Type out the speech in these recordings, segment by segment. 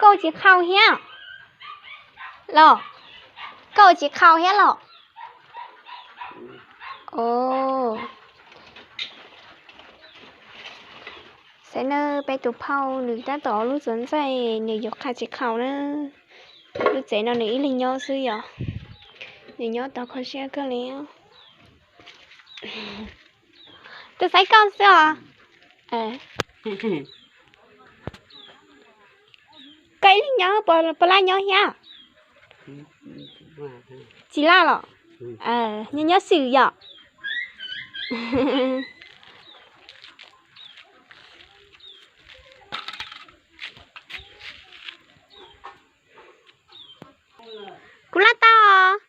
Koj tsis qhau thiab los? Koj tsis qhau thiab los? Xav na, peb tus phauj nws tab tom lub txuas ntxaij, nws yuav qhau tsis qhau na. Lub tsev no nws ib leeg nyob xwb yom. Nws nyob tau kho siab kawg li. Tus xaiv koj xwb os. Koj ib leeg nyob, puas laj nyob thiab? Tsis laj los? Nyob nyob xwb yom. Kuv laj tau os.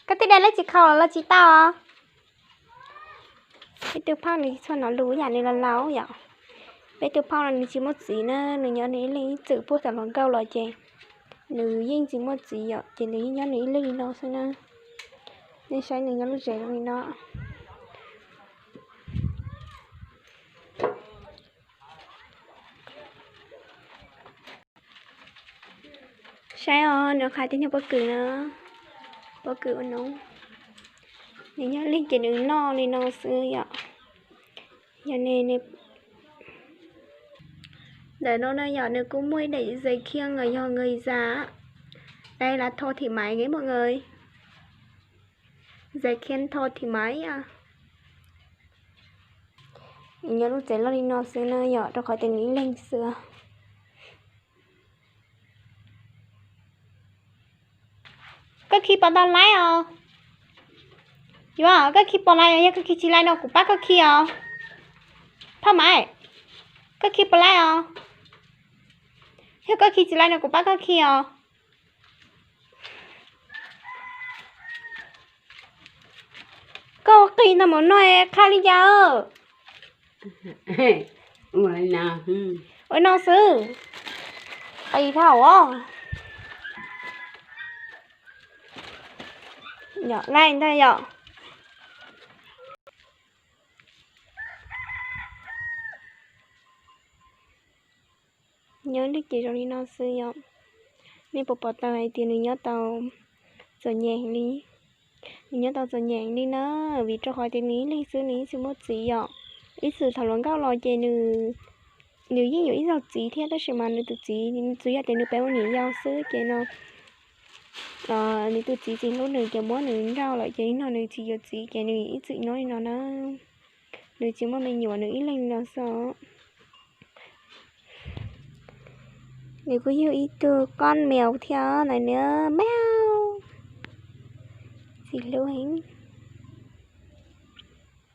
Koj twb de laj tsis qhau los tsis tau os. Peb tus phauj nws txhua no lus yam nws los laus yom. Peb tus phauj no nws tsis muaj txiv na, nws nyob nws ib leeg ib txwm puag tom hluas nkauj los ces nws yeej tsis muaj txiv yom, ces nws yeej nyob nws ib leeg li no xwb na. Nej saib nws nyob lub tsev zoo li no. Saib os, nws qhov tias nyob pob kws na, pob kws ua no. Nws nyob leeg ces nws noj li no xwb yom. Yog ne, ntawm no na yom, nws kuj muaj ib daim zais khiab los yog nqi zas. Đây là thọ thị mãi nghe mọi người. Zais khiab thọ thị mãi. Nws nyob lub tsev loj li no xwb na yom, rau qhov tias nws ib leeg xwb. Koj khi pom tau laib os? Yuav koj khi pom laib os, yog koj khi tsis laib no kuv pab koj khi os. Phauj Maiv, koj khi pom laib os? Yog koj khi tsis laib no kuv pab koj khi os. Koj qis ntawm mus no qha li cas? Ua no xwb, qis dhau os. Yom, laib ntag yom. Nyob lub tsev zoo li no xwb yom. Nej puas pom tau hais tias nws nyob tau txom nyem li? Nws nyob tau txom nyem li na, vim rau qhov tias nws ib leeg xwb, nws yeej tsis muaj txiv yom. Ib txwm thaum hluas nkauj los ces nws yeej yuav ib zaug txiv thiab, tab sis mas nws tus txiv, tsuas yog tias nws pem ua niam yau xwb ces no nws tus txiv tsis hlub nws ces muab nws nrauj lawm ces no nws tsis yuav txiv ces nws ib txwm nyob li no na. Nws tsis muaj me nyuam, nws ib leeg li no xwb. Nws kuj yug ib tug koj mèo thiab na, nws mèo tsis hlub heev.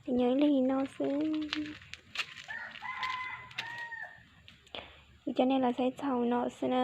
Nws nyob ib leeg li no xwb. Kuv coj nej los saib txog no xwb na.